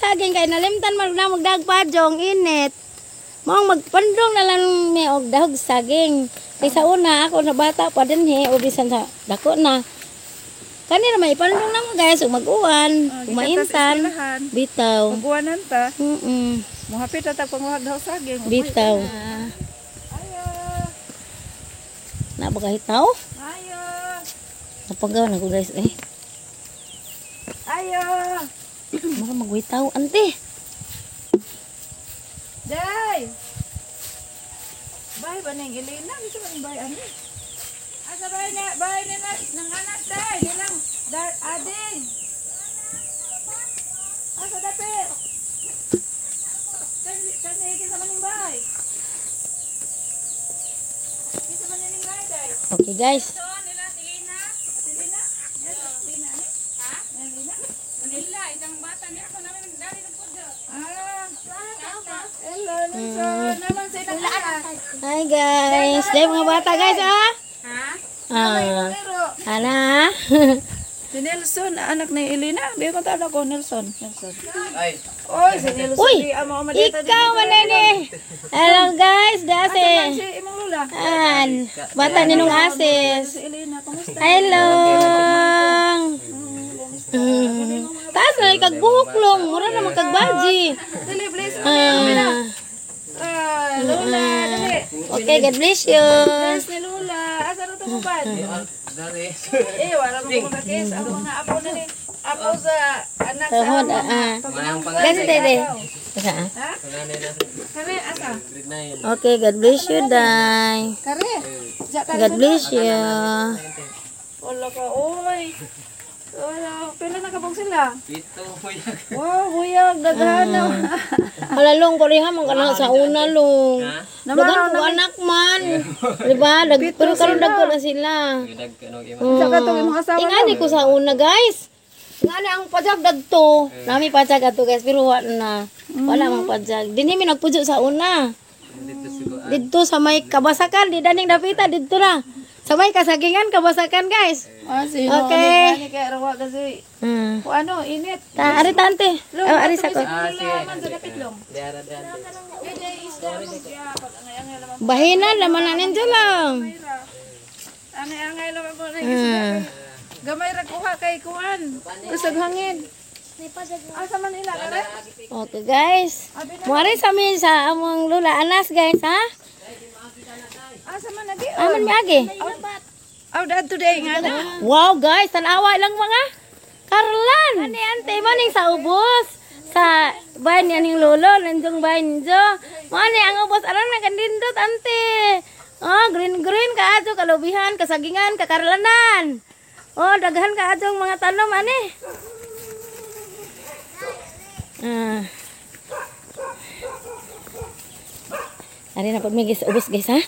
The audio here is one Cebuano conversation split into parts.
saging kay nalimtan man na magdahog pajong init. Maong magpandong na lang mi og dahog saging. Kay sa una ako na bata pa dinhi o bisan sa dako na. Kani ra may ipandong na mo guys ug mag-uwan, Oh, ug maintan. Bitaw. Maguwanan ta. Muhapit ta panguhag daw saging. Bitaw. Ayo. Na ba kahitaw? Ayo. Napagaw na ko guys eh. Ayo. Mura magwitaw ante. Day. Bay ba ning Elena? Bisa ba ning bay ani? Asa bay na bay nila nang anak day nilang dar ading. Asa dapit? Kani kani kinsa man ning bay? Kinsa man ning bay day? Okay guys. So nila si Lina. Ate Lina? Yes, Lina ni? Ha? Lina? Manila, isang bata niya ako namin nagdali ng pudyo. Ah. Hello, Nelson. Naman sa ilang anak. Hi guys. Day mga bata guys ah. Ha? Ah. Pero, Ana. si Nelson, anak ni Elena. Di ko tawag ko, Nelson. Nelson. Ay, Oy, si Nelson. Uy! Di amo amadeta Ikaw man ni. Hello guys, Asa man dase. si imong lola? An. Bata ni nung asis. Si Elena, kumusta? Hello. Taas na kag buhok long, mura na magkagbaji. Dali, bless mo. Ah. Ah, Lola, dali. Okay, God bless you. Bless ni Lola. Asa na ito ba? dali. Eh, wala mo kumakakis. Ang mga apo na ni. Apo sa anak sa Tuhod, mga ah. Manang Guys, dede. Asa, ah? Ha? panganay na Kare, asa? grade 9. Okay, God bless you, Day. Kare. Diya ka God bless you. Wala ka, oy. Wala, pila na kabog sila? Pito, buyag. Wow, buyag, daghan na. Hala long pareha man kana sa una long. Ha? Daghan ko anak man. Di ba? Dag pero karon dagko na sila. Dag ano ima. Saka tong imong asawa. Ingani ko sa una, guys. Ingani ang pajag dagto. Nami pajag ato guys, pero wala na. Wala mang pajag. Dinhi mi nagpujo sa una. Dito siguro. Didto sa may kabasakan, di daning dapita didto na. Sa may kasagingan, kabasakan guys. Ah, sino? Okay. Ani kay rawa kasi Hmm. kung ano, init. Ta, ari tante. Oh, ari sa ko. Ah, sige. Man sa dapit long. Diara diara. Eh, di isda mo siya pag angay-angay laman Bahina naman na ninyo lang. pera. Angay-angay laman po na isda. Gamay ra kuha kay kuan. Kusog hangin. Asa man ila kare? Okay guys. Muari sa amin sa among lula Anas guys ha. Asa man agi? Aman mi agi. Aw dadto day nga na. Wow guys, tanawa ilang mga karlan. Ani ante maning sa ubos sa bahay ni aning lolo nanjong bahay ninyo. Mo ani ang ubos aron na kandindot ante. Oh, green green kaadto kalubihan, kasagingan, kakarlanan. Oh, daghan kaadtong mga tanom ani. Ah. Ari na pud mi guys, ubos guys ha.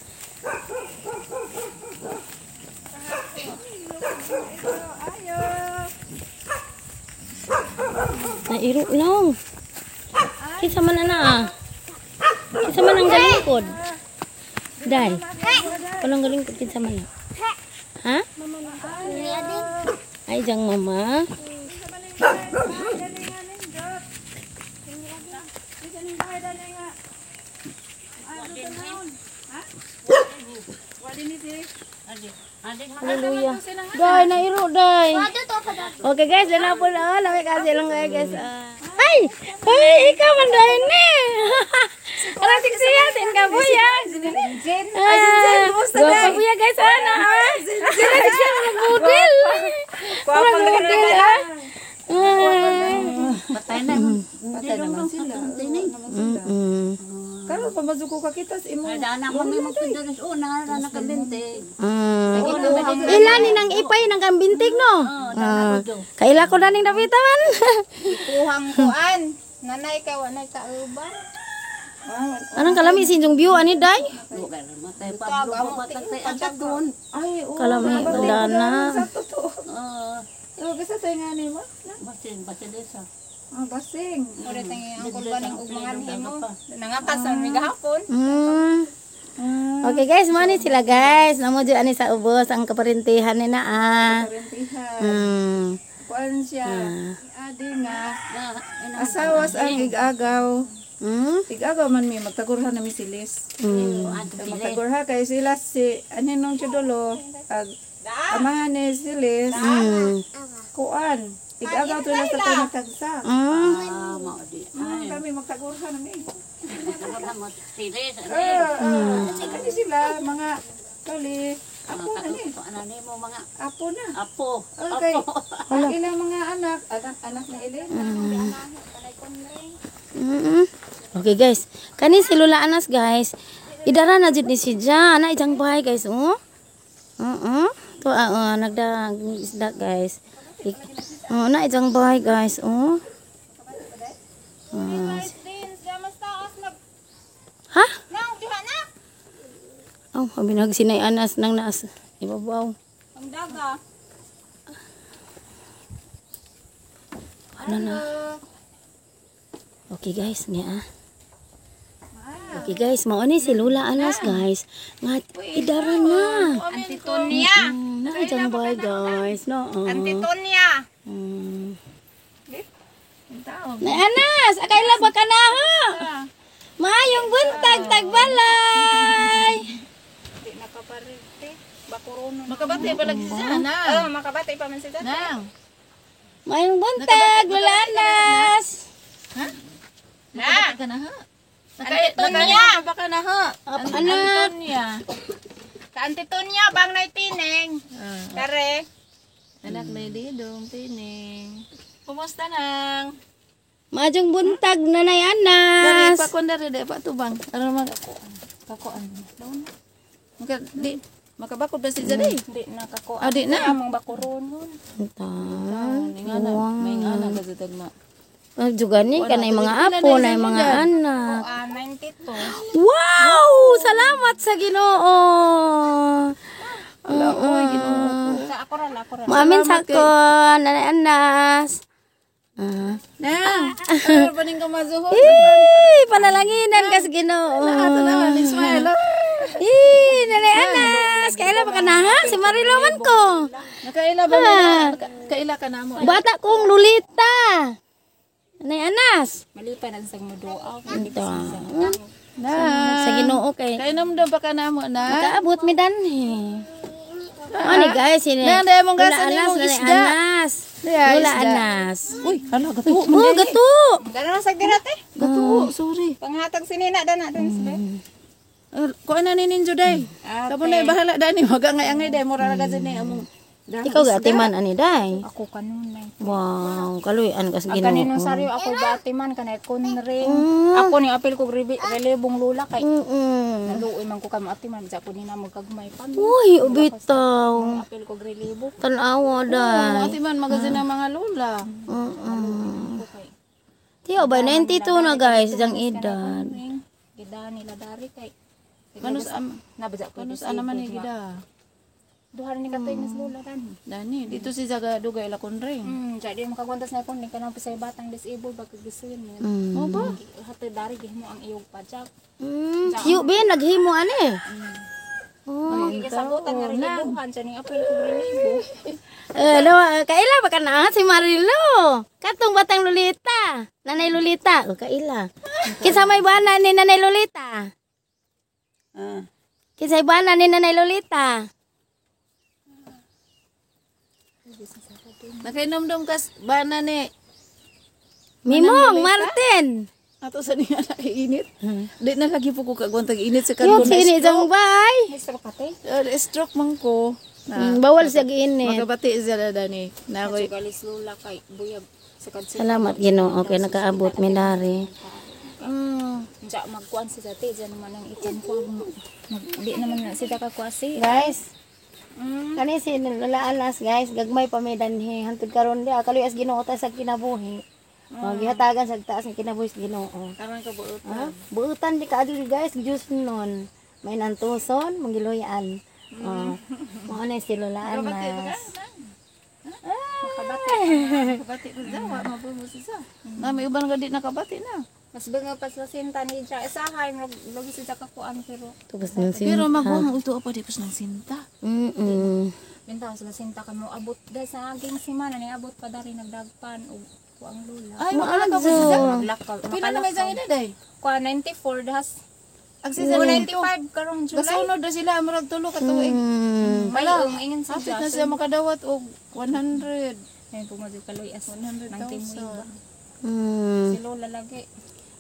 Ayo. Nairo lang. Kinsa man ana ah. Kinsa man ang galingkod? Day. Kanang galingkod kinsa man na? Ha? Ay, jang mama. Hallelujah. Day, nairo, day. Okay guys, dala po na. Lami kasi lang kayo guys. Ah. Ay! Ay, ikaw man day ni. Ara siksiya, sin ka buyag. Ah, Gwapo buya guys, ana. Ah. Sila siksiya magbudil. Magbudil, ah. Ah. Patay naman sila. Karon pa mazuko ka kita sa imong. Ah. Ila ni nang ipay nang kambintig no. Ah. Kaila ko na ning dapita man. Kuhang kuan. Nanay kay wa nay kauban. Anong kalami sinjong view ani day? Ay, oo. Kalami wala na. Sa totoo. Oo, kasi tayo nga ni mo. Basing, basing Ah, basing. Ore tangi ang kulban ng ug mga himo. Nangakas ang mi gahapon. Okay guys, mo ni sila guys. Namo jud ani sa ubos ang kaparintihan ni na ah. Parentihan. Kuan siya. Adi nga. Asawas ang igagaw. Igagaw man mi magtagurha na mi silis. Magtagurha kay sila si ani nung chudolo ag amahan ni silis. Kuan. Igagaw to na sa tagsa. Kami magtagurha na mi. Kani sila mga kali. Apo na ni. Apo na. Apo. Okay. Ang ilang mga anak, anak anak ni Elena. Okay guys, kani si Lola Anas guys. Idara na jud ni si Jan, na ijang bahay guys, oh. Oo. To ah, oh, nagda isda guys. Oh, na ijang bahay guys, oh. Ah, ha? Nang diha na. Oh, abi nagsinay Anas nang naas ibabaw. Ang daga. Ano na? Okay guys, nga ah. Okay guys, mao ni si Lola Anas guys. Nga idara na. Antitonia. Na ijang bahay guys, no. Oh. Antitonia. Na Anas, akay ba ka na ho? Maayong buntag tagbalay. Di nakaparente. Bakurono. Makabati pa lagi siya na. Oh, makabati pa man sila. Nang. Maayong buntag Lola Anas. Na. Ka na ha. Antitonia. Baka na ha. Anak. Antonia. Sa Antitonia bang nay tining. Kare. Anak na didong tining. Kumusta nang? Maayong buntag Nanay Dari Anas. pa kon dari di pa tubang. Ano mag kakuan. Maka di makabakod ba si Zari? Di nakakuan. Ah, di na. Among bakurono. Tan. May ngana ka sa tagma. Ah, juga ni kanay mga apo na mga anak. Ah, 92. Wow! Salamat sa Ginoo. Ala, oy, Ginoo. Sa ako ra, ako ra. Maamin sa ko, Nanay Anas. Ah. Nang, ano pa ning kamazuho? Eh, panalanginan ka sa Ginoo. Ato naman, Ismael. Eh, Nanay Anas, kaila pa ka na ha? Si Marilo man ko. Nakaila ba na? Kaila ka na mo. Bata kong lulita. Nanay Anas. Malipan ang sang muduaw. Ito. Na. Sa Ginoo kay Kainom daw ba ka na mo na? makaabot mi danhi. Ano guys, sini. Nang, dahil mong Lola gasan Anas, imong Nanay isda. Anas. Daya, Lola isda. Anas. Uy, hala gato. Oh, gato. Dara na sa dirate. Gato, sorry. Panghatag sinina dana dun sa. Kuan na ni ninyo day. Kamo na bahala dani magangay-angay day mura ra ka ni among Ikaw ga atiman ani day. Ako kanunay. Wow, kaluyan kas Ang kaninong Ginoo. saryo ako bati man kanay kunring. Ako ni apil ko relebong lula kay naluoy man ko kamo ati man sa ko ni na magkagmay pa. Uy, ubitaw. Apil ko relebo. Tanawa day. Ati man magazin ang mga lola. Mm. Tiyo ba 92 na guys, diyang edad. Gida nila dari kay Manus am nabasa ko. manus ana man ni gida. Duha ni katoy nas lula dan. Dani dito si Zaga dugay la kunring. Jadi makagwantas na kun kanang pisay batang disabled bag gusto yun. Mm. Mo ba? Hatoy dari gihimo ang iyog pajak. Siyo ba naghimo ani? Oh. Gisabutan nga relebohan sa ning apil ko relebo. Eh, no, kaila ba ka na si Marilo? Katong batang Lolita. Nanay Lolita. O, kaila. Kinsa may bana ni Nanay Lolita? Ah. Kinsa bana ni Nanay Lolita? Nakainomdom kas bana ni Mimong Martin. ato sa niya na init. Di na lagi po ko kagwantag init sa Yung kanto na sini jang bay. Mr. Kate. Stroke man ko. Na, Bawal siya giinit. Magabati siya na dani. Na ako'y Galis lula kay buyag sa kadsi. Salamat Ginoo okay nakaabot mi dari. Diya magkuan si dati diyan naman ang ikan ko. Mag, di naman na sila kakuasi. Guys, kani si Lola Anas guys, gagmay pa mi danhi hantod karon di kaluy as Ginoo ta sa kinabuhi. Oh, gihatagan sa taas ng kinabuhi sa Ginoo. karon ka buot. Ha? Buutan di ka adto guys, Diyos nun. May nantuson, manggiluyan. Oh. Mao na si Lola Anas. Nakabati ko sa wa mabumo siya. Na may uban ka di nakabati na. Mas bunga pas sinta ni siya. Isahay lagi sa kakuan pero Tapos ng sinta. Pero maguwang uto pa di pas ng sinta. Minta sa sinta kamo abot da sa aging simana ni abot pa dari nagdagpan og kuang lula. Ay, makalakaw ko siya. Maglakaw. Pila na may sang edad ay? Kuan 94 das. Ang siya 95 karong July. Kasunod na sila murag tulo ka tuig. May ang ingon sa Hapit na siya makadawat og 100. Ay pumadyo kaloy as 100,000. Si Lola lagi.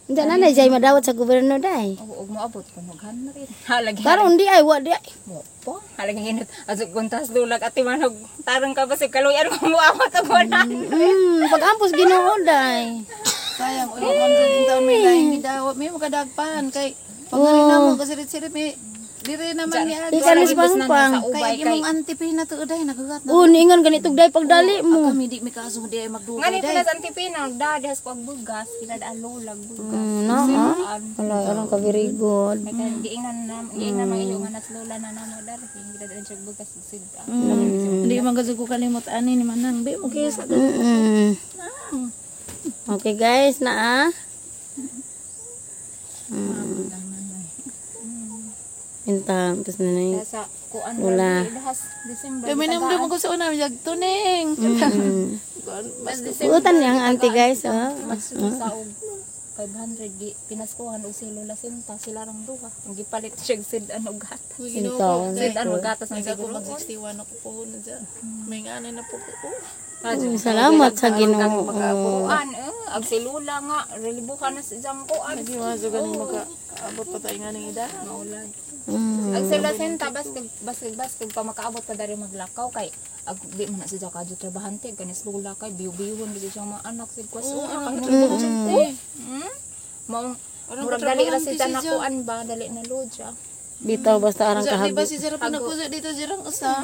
Hindi na na jay madawat sa gobyerno day. Og og moabot ko mag 100. Halagi. Karon di ay wa di ay. Mo po. Halagi inot. Asog kuntas dulag ati manog tarong ka ba si kaloy ano mo abot og 100. Pag-ampos Ginoo day. Sayang, uy, 100 taon may laing gidawat. May makadagpan kay pag na mo kasirit-sirit may dire naman ni Di ka ni pangpang. Sa ubay Kay kay imong auntie Pina to day nagagat na. Oh, niingon ganitog day pagdali mo. Kami di mi kaso di ay magdugay Ngani day. pala sa antipina, nagdadihas ko ang bugas, kinadaan lola bugas. No, ah. Wala, aron ka very good. May kan giingnan na giingnan mga iyo nga nas lola na namo dar, kinadaan siya bugas sid. Hindi man kasi ko kalimot ani ni Manang. Di mo kisa. Okay guys, na ah. Inta, tapos na na Sa kuan Lola. dahas December. Kami nang di mo ko sa una jag tuning. Mas December Utan niya ang auntie guys, oh. mas sa og 500 gi pinaskuhan og si Lola Sinta sila rang duha. Ang gipalit siya sid ano gatas. Sinta. Sid ano gatas ang Nagago siguro. mag 61 ako po na dyan. May nga na po ko. Salamat sa Ginoo. Kuan eh ag si Lola nga relibuhan na sa jang kuan. Lagi mga so ganing maka abot pa tayo nga ning edad. Maulag. Mm. Ag sila senta baskag baskag baskag pa makaabot pa dari maglakaw kay ag di man na siya kadyo trabahante ganis lula kay biyo-biyuhon di siya mga anak sig kwas una kay Maong murag dali ra siya nakuan ba dali na lodya. Bitaw basta arang Di ba kahabo. si Zara pinakuso dito Zara usa?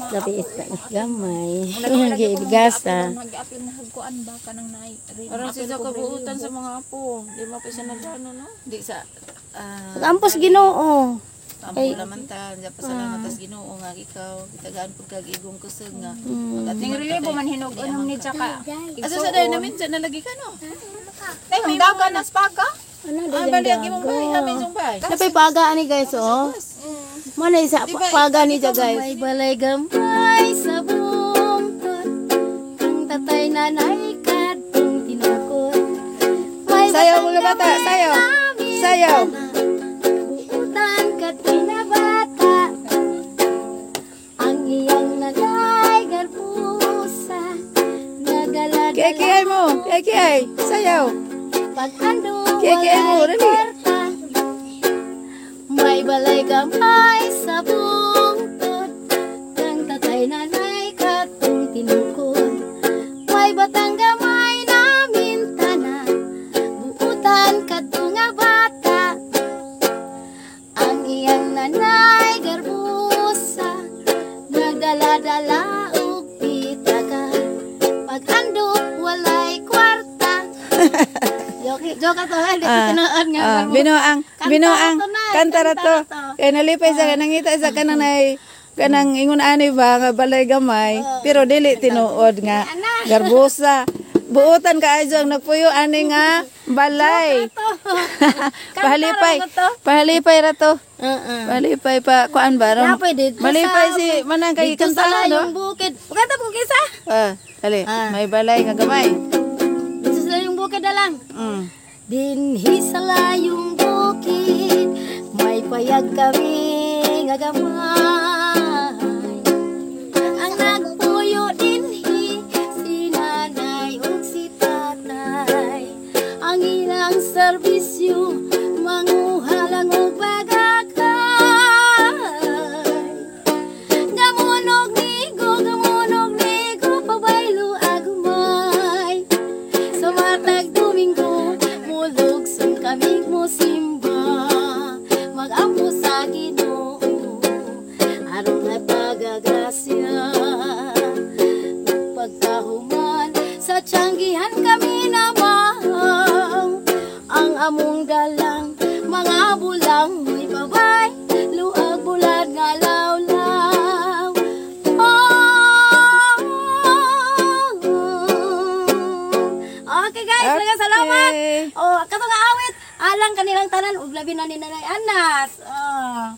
Labi isda gamay. Gibigasa. Nag-apil na hagkuan ba kanang naay. Parang si Zara kabuutan sa mga apo. Di ma pa siya nagano no? Di sa Pag-ampos Ginoo. Ampo naman ta, diya pasalamat tas Ginoo nga ikaw, kitagaan pud kag igong kusog nga. Ning relibo man hinog unom ni tsaka. Asa sa dai namin dyan nalagi ka no? Nay hangdaga na spaga. Ano Ah, bali ang imong bay, amin yung bay. Napay paga ani guys oh. Mo na isa paga ni ja guys. May balay gamay sa bungkod. Ang tatay nanay kadtong tinukod. May Sayaw, mga bata, sayaw. Sayaw. Buutan kadtoy na bata. Ang iyang nanay garpusa. Nagaladala. Kaya mo, kaya sayaw. Pag ando Kaya mo, walay dali. kwarta. May balay gamay sa bungtod. Kang tatay nanay katong tinukod. May batang gamay namin tanan. Buutan kadto nga bata. Ang iyang nanay garbusa. Nagdala-dala og pitaka. Pag ando walay kwarta. Joke, joke ato ha, di ko tinuod nga. Ah, binuang, Kanta binuang, ra to, Nay. kanta ra Kanta to. ra to. Kay nalipay sa nangita sa kanang nay kanang ingon ani ba nga balay gamay, pero dili tinuod nga garbosa. Buotan ka ang nagpuyo ani nga balay. Pahalipay. Pahalipay ra to. Oo. Pahalipay pa kuan ba ron? Napay dito Malipay si manang kay Dito sa kanta no? layong bukid. Kanta po kisa. Ah, dali. May balay nga gamay. Dito sa layong bukid na lang. Dinhi sa layong bukid, may payag kami nga gamay. Ang nagpuyo dinhi, si nanay ug si tatay. Ang ilang serbisyo, manguha lang og bagakay. Gamunog nigo, pabaylo agmay. Sa matag Domingo, mulugson kami mo simba. Mag-ampo sa Ginoo, aron na pagagrasya. Pagkahuman, sa tiyanggihan kami namang. Ang among dalang, mga bulang mo'y babay, luag bulad nga lawlaw. Oh, okay guys, okay. Salamat. lang kanilang tanan ug labi na ni Nanay Anas. Ah.